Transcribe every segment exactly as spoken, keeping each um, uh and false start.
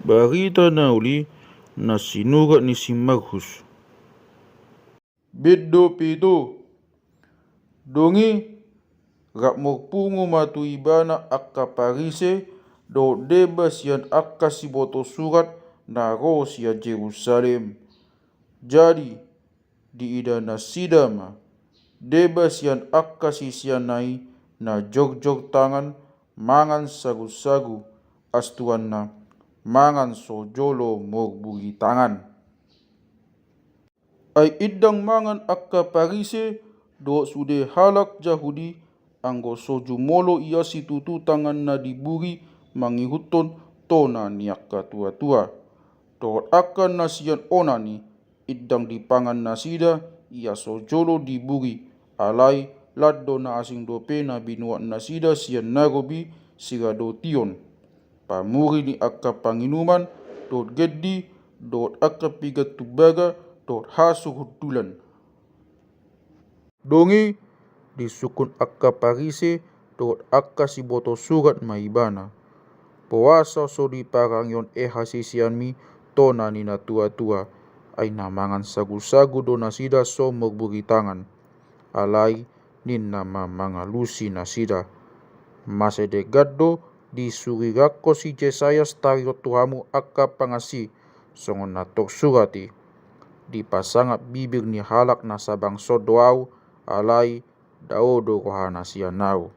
Barita na uli na sinurat ni si Markus. Bindu pitu. Dung i, rap marpungu ma tu ibana angka Parise dohot deba sian angka sibotosurat na ro sian Jerusalem. Jadi, diida nasida ma deba sian angka siseanna i na jorjor tangan mangan sagusagu, astuanna mangan so jolo morburi tangan. Ai indang mangan angka Parise dohot sude halak Jahudi anggo so jumolo ia situtu tanganna diburi mangihuthon tona ni angka tuatua. Dohot angka na sian onan i, indang dipangan nasida ia so jolo diburi, alai lan do na asing dope na binuat nasida sian na robi siradotion, pamuri ni angka panginuman, dohot gendi, dohot angka piga tumbaga, dohot hasuhundulan. Dung i, disungkun angka Parise dohot angka sibotosurat ma ibana: Boasa so diparangehon eha siseanmi tona ni natuatua? Ai na mangan sagusagu do nasida so morburi tangan. Alai ninna ma mangalusi nasida: Mase denggan do disurirangkon si Jesaias taringot tu hamu angka pangansi, songon na tarsurat i: Dipasangap bibir ni halak na sabangso do ahu, alai dao do rohana sian ahu.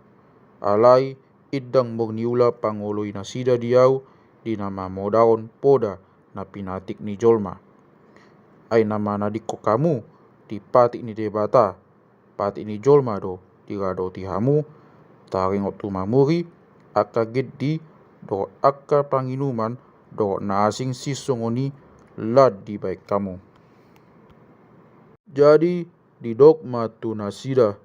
Alai indang murniula pangoloi nasida di ahu di na mamodahon poda na pinatik ni jolma. Ai na manadingkon hamu di patik ni Debata, patik ni jolma do diradoti hamu, taringot tu mamuri angka gendi dohot angka panginuman dohot na asing sisongon i lan dibahen hamu. Jadi, didok ma tu nasida: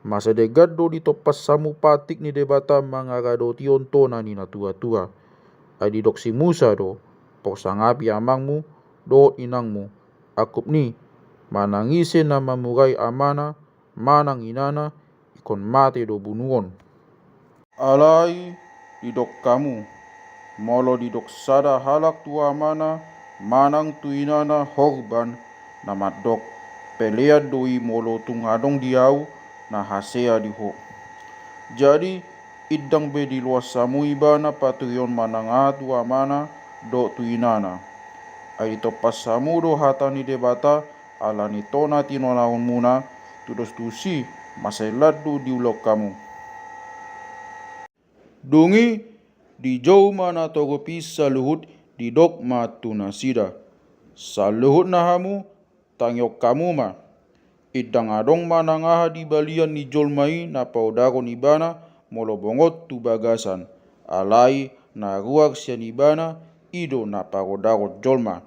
Mase denggan do ditompas hamu patik ni Debata mangaradotion tona ni natuatua? Ai didok si Musa do: Porsangapi amangmu dohot inangmu. Angkup ni, manang ise na mamurai amana manang inana, ingkon mate do bunuon. Alai didok hamu: Molo didok sada halak tu amana manang tu inana horban, na mandok: Pelean do i molo tung adong di ahu na hasea di ho. Jadi, indang be diloas hamu ibana paturehon manang aha tu amana dohot tu inana. Ai ditompas hamu do hata ni Debata, ala ni tona tinonahonmuna, tudos tusi, mase lan do diulahon hamu. Dung i, dijou ma natorop i saluhut, didok ma tu nasida: Saluhutna hamu, tangihon hamu ma. Indang adong manang aha di balian ni jolma i na paodaron ibana molo bongot tu bagasan, alai na ruar sian ibana i do na paodaron jolma.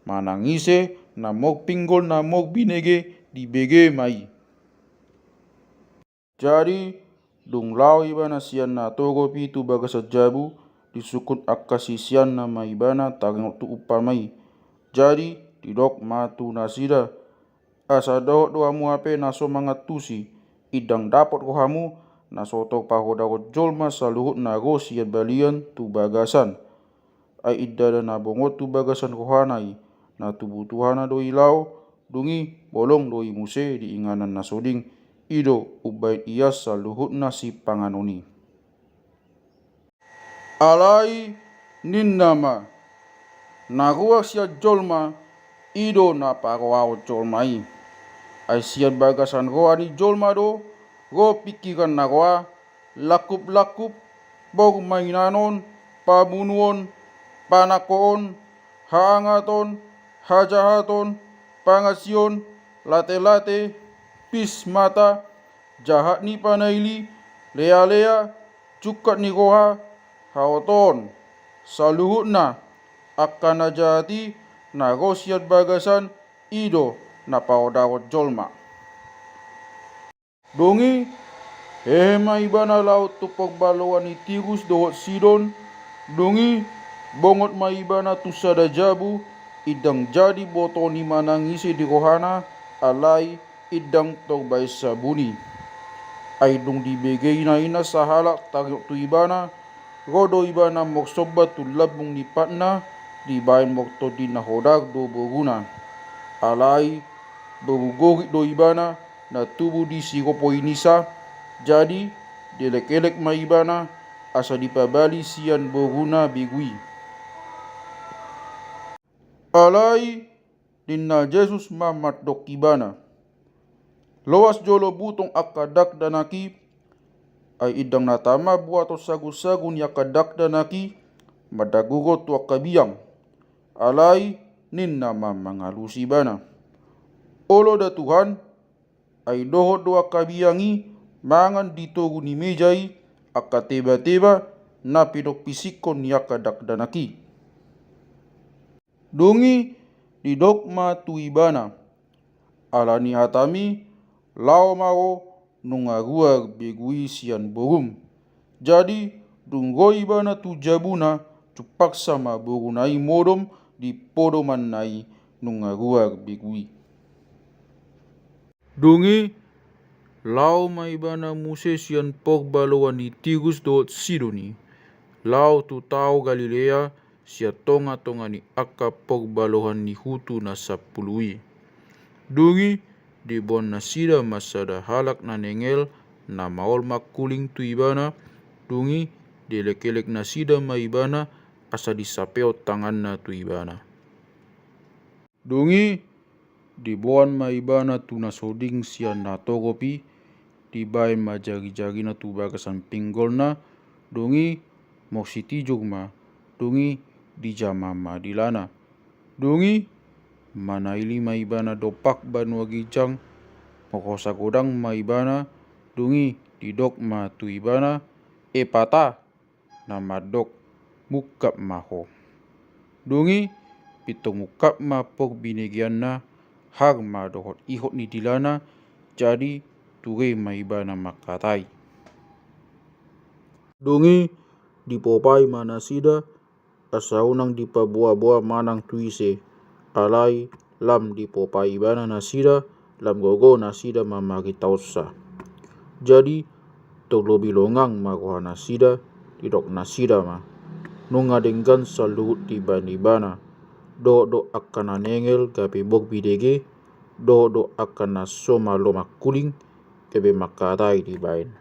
Manang ise na morpinggol na morbinege, dibege ma i. Jadi, dung laho ibana sian natorop i tu bagasan jabu, disungkun angka siseanna ma ibana taringot tu umpama i. Jadi, didok ma tu nasida: Asa dohot do hamu hape na so mangantusi, indang dapot rohamu, na so tarpaodaron jolma saluhut na ro sian balian tu bagasan. Ai indada na bongot tu bagasan rohana i, na tubu Tuhana do i laho, dung i bolong do i muse di inganan na soding, i do umbahen ia saluhutna sipanganon i. Alai ninna ma: Na ruar sian jolma, i do na paroahon jolma i. Ai sian bagasan roha ni jolma do ro pingkiran na roa, langkup-langkup, pormainanon, pamunuon, panangkoon, haangaton, hajahaton, pangansion, late-late, pis mata, jahat ni panaili, lea-lea, jungkat ni roha, haotoon. Saluhutna angka na jahat i na ro sian bagasan, i do na paodaron jolma. Dung i, hehe ma ibana laho tu parbaloan ni Tirus dohot Sidon. Dung i, bongot ma ibana tu sada jabu, indang jadi botoon i manang ise di rohana, alai indang tarbahen sabun i. Ai dung dibege i na inna sahalak taringot tu ibana, Ro do ibana marsomba tu lambung ni patna, dibaen martondi na hodar do boruna. Alai boru Gorik do ibana, na tubu di Siropoinisa. Jadi dielek-elek ma ibana, asa dipabali sian boruna begu i. Alai ninna Jesus ma mandok ibana: Loas jolo butong angka dakdanak i. Ai indang na tama buaton sagu-sagu ni angka dakdanak i, mandagu ro tu angka biang. Alai ninna ma mangalusi ibana: Olo da Tuhan, ai dohot do angka biang i mangan di togu ni meja i angka teba-teba na pinarpisikkon ni angka dakdanak i. Dung i didok ma tu ibana: Ala ni hatami, laho ma ho, nunga ruar begu i sian borum. Jadi dung ro ibana tu jabuna, jumpangsa ma boruna i modom di podomanna i, nunga ruar begu i. Dung i laho ma ibana muse sian parbaloan ni Tirus dohot Sidon i, laho tu tao Galilea, sian tonga-tonga ni angka parbaloan ni hutu na sampulu i. Dung i diboan nasida ma sada halak na nengel na maol mangkuling tu ibana. Dung i dielek-elek nasida ma ibana, asa disapehon tanganna tu ibana. Dung i diboan ma ibana tu na so ding sian natorop i, dibaen ma jari-jarina tu bagasan pinggolna. Dung i marsitijur ma. Dung i dijama ma dilana. Dung i manaili ma ibana dompak banua ginjang, marhosa godang ma ibana. Dung i didok ma tu ibana: Efata, na mandok: Mungkap ma ho. Dung i pintor mungkap ma parbinegeanna, har ma dohot ihot ni dilana. Jadi ture ma ibana mangkatai. Dung i dipopai ma nasida, asa unang dipaboa-boa manang tu ise. Alai lam dipopai ibana nasida, lam gogo nasida ma maritaonsa. Jadi tarlobi longang ma roha nasida, didok nasida ma: Nunga denggan saluhut dibaen ibana. Dohot do angka na nengel gabe marbinege, dohot do angka na so malo mangkuling gabe mangkatai dibaen.